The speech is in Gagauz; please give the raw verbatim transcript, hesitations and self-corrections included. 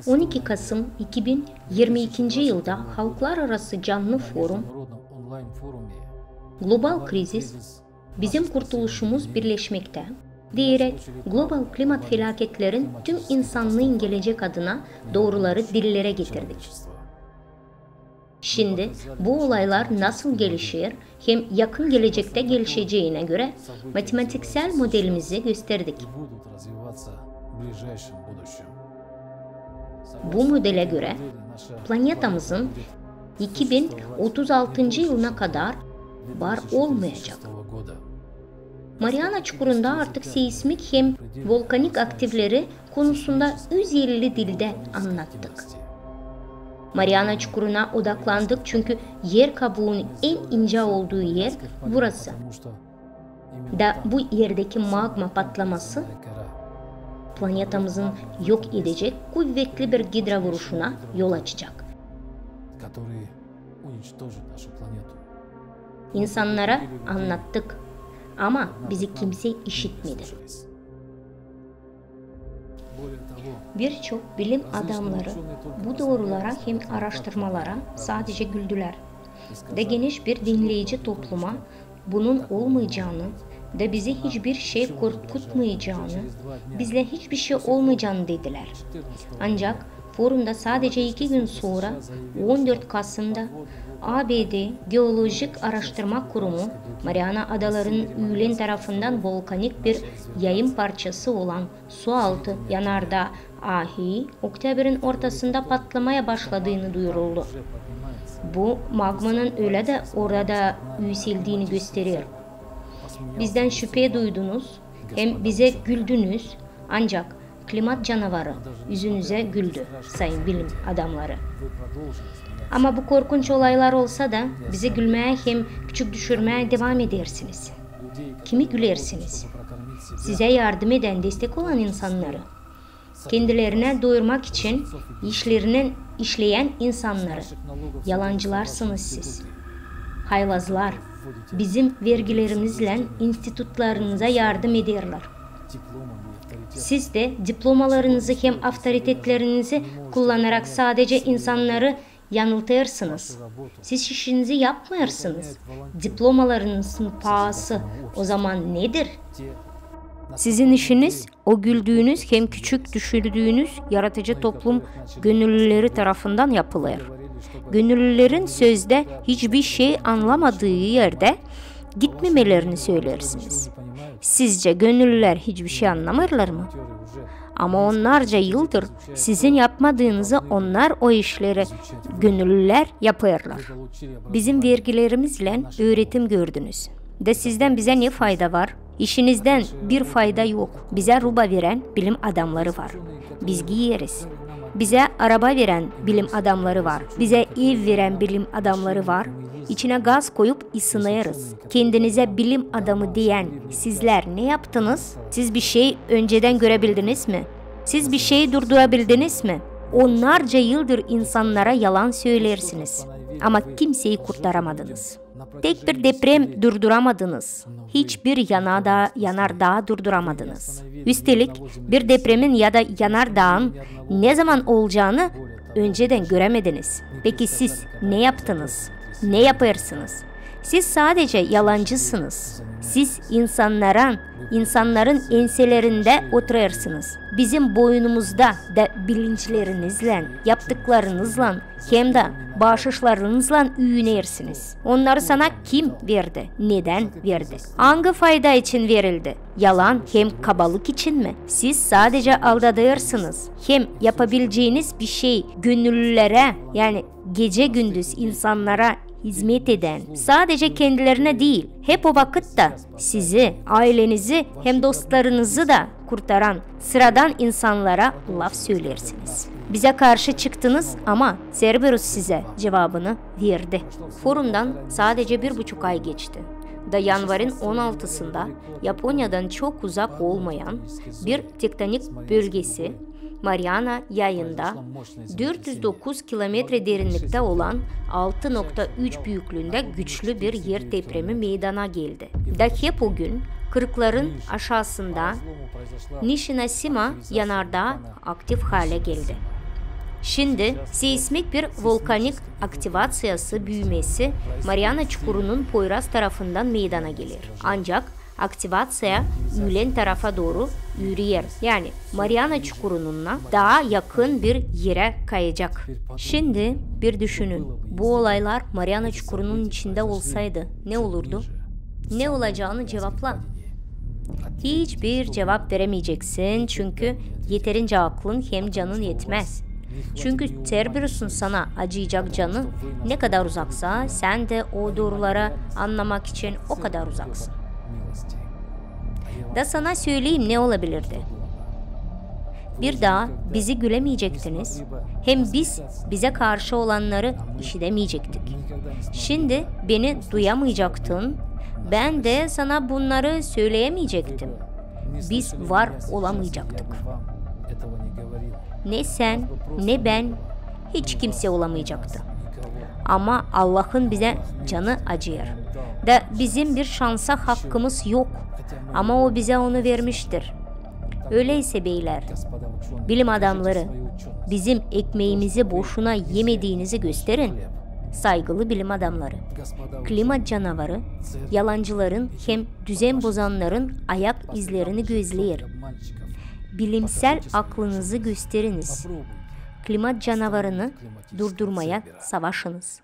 On iki Kasım iki bin yirmi ikinci yılda Halklararası Canlı Forum, Global Krizis, bizim kurtuluşumuz birleşmektä deyerek global klimat felaketlerin tüm insannıın gelecek adına dooruları dillere getirdik. Şindi bu olaylar nasıl gelişer hem yakın gelecektä gelişeceenä görä matematiksel modelimizi gösterdik. Bu modelä görä planetamızın iki bin otuz altıncı yılına kadar var olmayacak. Mariana Çukurunda artık seismik hem volkanik aktivleri konusunda üz elli dildä annattık. Mariana Çukuruna odaklandık, çünkü er kabuun en incä olduu er burası. Da bu erdeki magma patlaması planetamızın yok edecek kuvetli bir gidra vuruşuna yol açacak. İnsannara annattık, ama bizi kimsey işitmedi. Bir çok bilim adamları bu doorulara hem araştırmalara sadecä güldülär. Da geniş bir dinleyici topluma bunun olmayacağını da bizi hiçbir şey korkutmayacağını, bizlä hiçbir şey olmayacağını dedilär. Ancak forumda sadecä iki gün sora, on dört Kasımda, A B D Geolojik Araştırma Kurumu Mariana Adalarının üülen tarafından volkanik bir yayım parçası olan sualtı yanardaa Ahi oktyabrın ortasında patlamaya başladıını duyuruldu. Bu magmanın ölä dä orada üüseldiini gösterer. Bizdän şüpe duydunuz hem bizä güldünüz, ancak klimat canavarı üzünüzä güldü, sayın bilim adamları. Ama bu korkunç olaylar olsa da, bizä gülmää hem küçük düşürmää devam edersiniz. Kimi gülersiniz? Sizä yardım edän, destek olan insannarı. Kendilerinä doyurmak için işlerinin işleyän insannarı. Yalancılarsınız siz. Haylazlar, bizim vergilerimizlän institutlarınıza yardım ederlär. Siz dä diplomalarınızı hem avtoritetlärinizi kullanarak sadecä insannarı yanıltêrsınız. Siz işinizi yapmêêrsınız. Diplomalarınızın paası o zaman nedir? Sizin işiniz o güldüünüz hem küçük düşürdüünüz yaratıcı toplum gönüllüleri tarafından yapılêr. Gönüllülerin sözdä hiçbir şey annamadıı erdä gitmemelerini söleersiniz. Sizcä gönüllülär hiçbir şey annamêêrlar mı? Ama onnarca yıldır sizin yapmadıınızı onnar o işleri gönüllülär yapêrlar. Bizim vergilerimizlän üüretim gördünüz. Da sizdän bizä ne fayda var? İşinizdän bir fayda yok. Bizä ruba verän bilim adamları var. Biz giyeriz. Bizä araba verän bilim adamları var. Bizä ev verän bilim adamları var. İçinä gaz koyup ısınêrız. Kendinizä bilim adamı deyän sizlär ne yaptınız? Siz bir şey öncedän görebildiniz mi? Siz bir şey durdurabildiniz mi? Onnarca yıldır insannara yalan söleersiniz, ama kimseyi kurtaramadınız. Tek bir deprem durduramadınız. Hiçbir yanada, yanardaa durduramadınız. Üstelik bir depremin ya da yanardaanın ne zaman olacağını öncedän göremediniz. Peki siz ne yaptınız? Ne yapêrsınız? Siz sadecä yalancısınız. Siz insannaran, insannarın enselerindä oturêrsınız. Bizim boynumuzda da bilinçlerinizlän, yaptıklarınızlan hem dä baaşışlarınızlan üüneersiniz. Onnarı sana kim verdi? Nedän verdi? Angı fayda için verildi? Yalan hem kabalık için mi? Siz sadecä aldadêrsınız hem yapabileceeniz bir şey gönüllülerä, yani gecä-gündüz insannara hizmet edän, sadecä kendilerinä diil, hep o vakıtta sizi, aylenizi hem dostlarınızı da kurtaran sıradan insannara laf söleersiniz. Bizä karşı çıktınız, ama Serberus sizä cuvabını verdi. Forumdan sadecä bir buçuk ay geçti. Da yanvarın on altısında Yaponiyadan çok uzak olmayan bir tektonik bölgesi, Mariana Yayında, dört üz dokuz kilometre derinliktä olan altı nokta üç büyüklüündä güçlü bir er depremi meydana geldi. Da hep o gün kırkların aşaasında Nişinasima yanardaa aktiv hale geldi. Şindi seismik bir vulkanik aktivaţiyası, büümesi Mariana Çukurunun poyraz tarafından meydana geler. Ancak aktivaţiya üülen tarafa dooru üüreyer. Yani Mariana Çukurununa taa yakın bir erä kayacek. Şindi bir düşünün, bu olaylar Mariana Çukurunun içindä olsaydı, ne olurdu? Ne olacaanı cevapla. Hiçbir cevap veremeyeceksin, çünkü eterincä aklın hem canın etmäz. Çünkü Cerberus'un sana acıyacak canı ne kadar uzaksa, sän dä o dooruları annamak için o kadar uzaksın. Da sana söleyim, ne olabilirdi. Bir taa bizi gülemeyecektiniz, hem biz bizä karşı olannarı işidämeyecektik. Şindi beni duyamaycaktın, bän dä sana bunnarı söleyämeyecektim. Biz var olamaycaktık. Ne sän, ne bän, hiç kimsey olamaycaktı. Ama Allahın bizä canı acıyêr. Da bizim bir şansa hakkımız yok. Ama O bizä onu vermiştir. Öyleysä, beylär, bilim adamları, bizim ekmeemizi boşuna emediinizi gösterin. Saygılı bilim adamları, klimat canavarı yalancıların hem düzen bozannarın ayak izlerini gözleer. Bilimsel aklınızı gösteriniz. Klimat canavarını durdurmaya savaşınız.